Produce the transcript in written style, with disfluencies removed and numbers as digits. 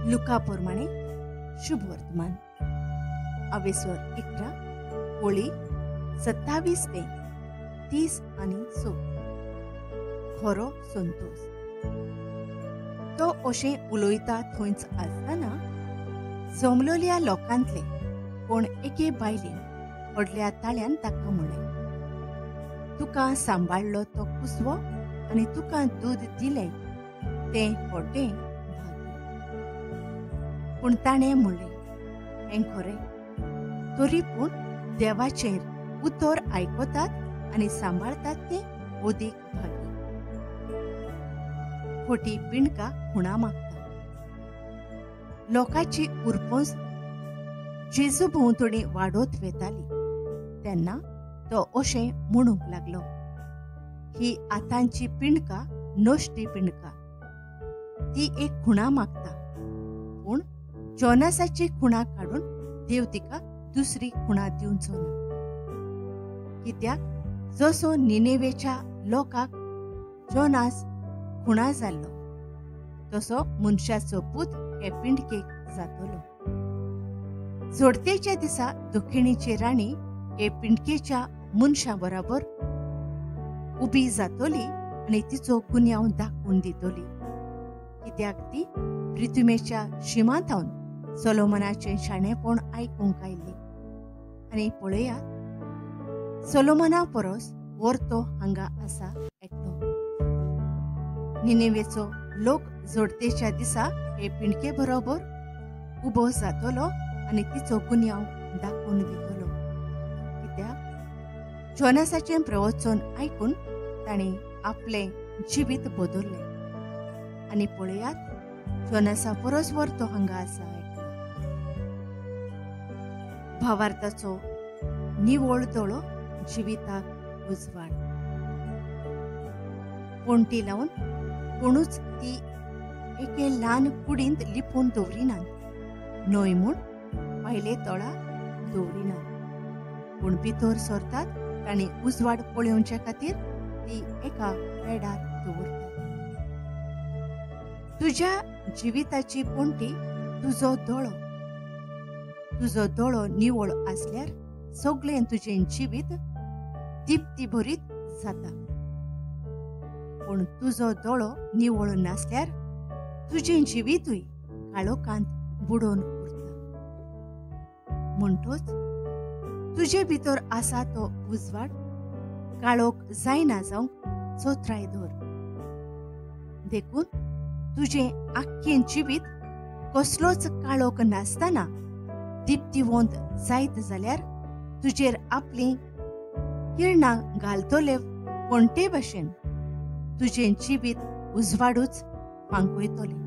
लुका प्रमाणे शुभ वर्तमान अवेसर 11 ओळी 27 ते 30 आनी 6. खरो संतोष. तो अशें उलयता थंयच आसतना जमलोल्या लोकांतले कोण एके बायलेन व्हडल्या ताळ्यान ताका म्हणलें, तुका सांबाळ्ळो तो कुसवो आनी तुका दूद दिलें तें व्हडलें भाग्य. पूण ताणें म्हणलें, हें खरें, तरी पूण देवाचेर उतर आयकतात आनी सांबाळतात तें अदीक भाग्य. खोटी पिंडका खुणा मागता. लोकांची उरपोस जेजू भोंवतणी वाडत वेताली तेन्ना तो अशें म्हणूंक लागलो, ही आतांची पिंडका नश्टी पिंडका, ती एक खुणा मागता, पूण जोनासाची खुणा काडून देव तिका दुसरी खुणा दिवचो ना. कित्याक जसो निनेवेच्या लोकांक जोनास खुणा जाल्लो तसो मनशाचो पूत हे पिंडकेक जातलो. जोडतेच्या दिसा दक्षिणेची राणी हे पिंडकेच्या मनशा बराबर उबी जातली आनी तिचो गुन्यांव दाखोवन दितली, कित्याक ती प्रिथुमेच्या शिमांतावन सोलोमनाचें शाणेपण आयकूंक आयली. आनी पळयात, सोलोमना परस वर्तो हांगा आसा एकलो. निनेवेचो लोक जोडतेच्या दिसा हे पिंडके बरोबर उबो जातलो आनी तिचो गुन्यांव दाखोवन दितलो, कित्याक जोनासाचें प्रवचन आयकून ताणें आपलें जिवीत बदल्लें. आनी पळयात, जोनासा परस वर्तो हांगा आसा एकलो. भावार्थाचो निवळ दोळो जिविताक उजवाड. पणटी लावन कोणूच ती एके ल्हान कुडींत लिपून दवरिनात, न्हय म्हूण पयले तळा दवरिनात, पूण भितर सरतात तांणी उजवाड पळोवचे खातीर ती एका पेडार दवरतात. तुज्या जिविताची पणटी तुजो दोळो. तुजो दोळो निवळ आसल्यार सगळें तुजें जिवीत दिप्ती भरीत जाता, पूण तुजो दोळो निवळ नासल्यार तुजें जिवितूय काळोखांत बुडोवन उरता. म्हणटूच तुजे भितर आसा तो उजवाड काळोख जायना जावंक चोत्राय धर. देखून तुजें आख्खें जिवीत कसलोच काळोख नासतना दिप्तीवंत जायत जाल्यार तुजेर आपली किरणां घालतले कोणते भशेन तुजें जिवीत उजवाडूच फांकयतलें.